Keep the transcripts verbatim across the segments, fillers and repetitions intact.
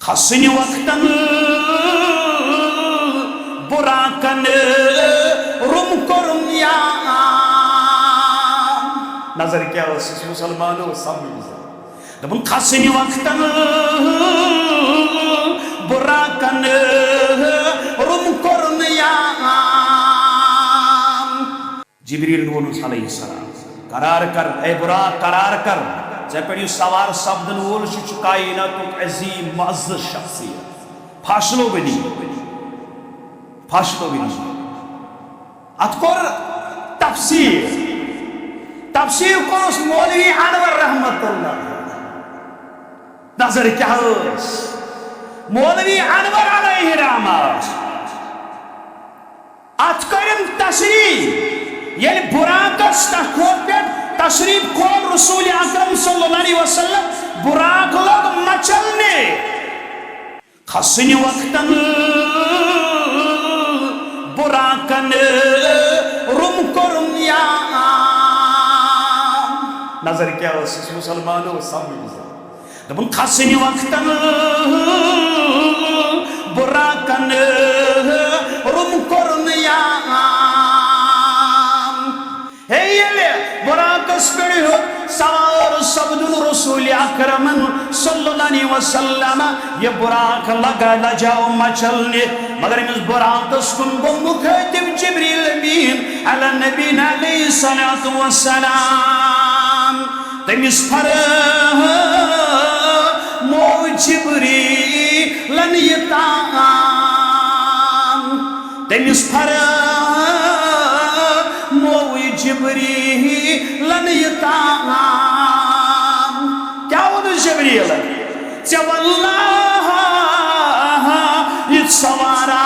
کھسنہِ وقتن براقن روٚم کوٚرُن یا۔ نظر کیٛاہ ٲسٕس، مسلمان اوس سمجھ۔ دوٚپُن، کھسنہِ وقتن براقن روٚم کوٚرُن یا۔ جبریل ووٚنُس علیہ السلام، قرار کر، اے براق، قرار کر، ژےٚ پٮ۪ٹھ یُس سوار سپدن وول چھُ، چھُ کائناتُک عظیم معزز شخصیت۔ پھش لوٚگُن یہِ، پھش لوٚگُن یہِ۔ اتھ کوٚر تفسیر، تفسیر کوٚرُس مولوی انور رحمت اللہ۔ نظر کیٛاہ ٲس؟ مولوی انور علیہ رحمت۔ اتھ کٔرِن تشریف، ییٚلہِ براقس تتھ کھوٚت پٮ۪ٹھ تشریف کھول رسول اکرم صلی اللہ علیہ وسلم، براق لوٚگ مچلنہِ۔ کھسنہِ وقتن براقن روٚم کوٚرُن یا۔ نظر کیٛاہ ٲسٕس، مسلمان اوس سمجھ۔ دوٚپُن، کھسنہِ وقتن براقن روٚم کوٚرُن یا۔ ہے، ییٚلہِ براقس پٮ۪ٹھ ہیوٚت سوار سپدُن رسول اکرمن صلی اللہ علیہ وسلم، یہِ براق لگا لجاو مچلنہِ، مگر أمِس براقس کُن گوٚو مخٲطب جبریل امین علی نبینا علیہ الصلوۃ والسلام۔ تٔمِس فرموو جبریلن یہِ تام، تٔمِس فرموو جبریلن یہِ تام۔ کیٛاہ ووٚنُس جبریلن؟ ژےٚ واللہ یہِ سوارا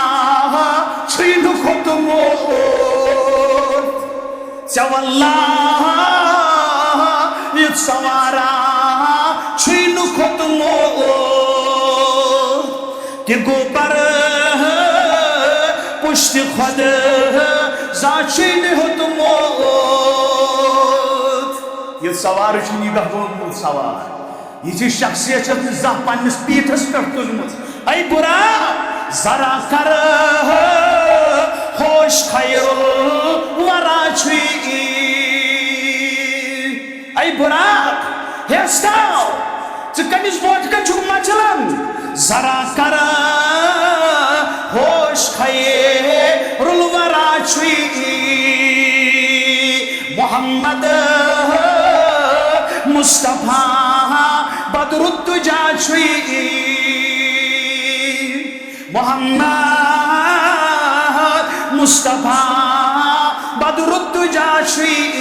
چھُے نہٕ کھوٚتمُت۔ ژےٚ واللہ یہِ سوارا چھُے نہٕ کھوٚتمُت۔ تہِ گوٚو پر پُشتِ خۄد زا چھُے نہٕ ہیوٚتمُت۔ یہِ سوار چھُ نہٕ یہِ گۄڈٕ گوٚمُت سوار۔ یہِ چھِ شخصیت چھَس نہٕ زانٛہہ پننِس پیٖٹھس پٮ۪ٹھ تُجمٕژ۔ اے براق، ذرا کر ہوش، خیر الورا چھُے۔ اے براق، ہیس تھاو، ژٕ کٔمِس ووٹہٕ کَتہِ چھُکھ مچلان؟ ذرا کر ہوش، خیر الورا چھُے۔ محمد مصطفیٰ بدر الدجا چھُے۔ محمد مصطفیٰ بدر الدجا چھُے۔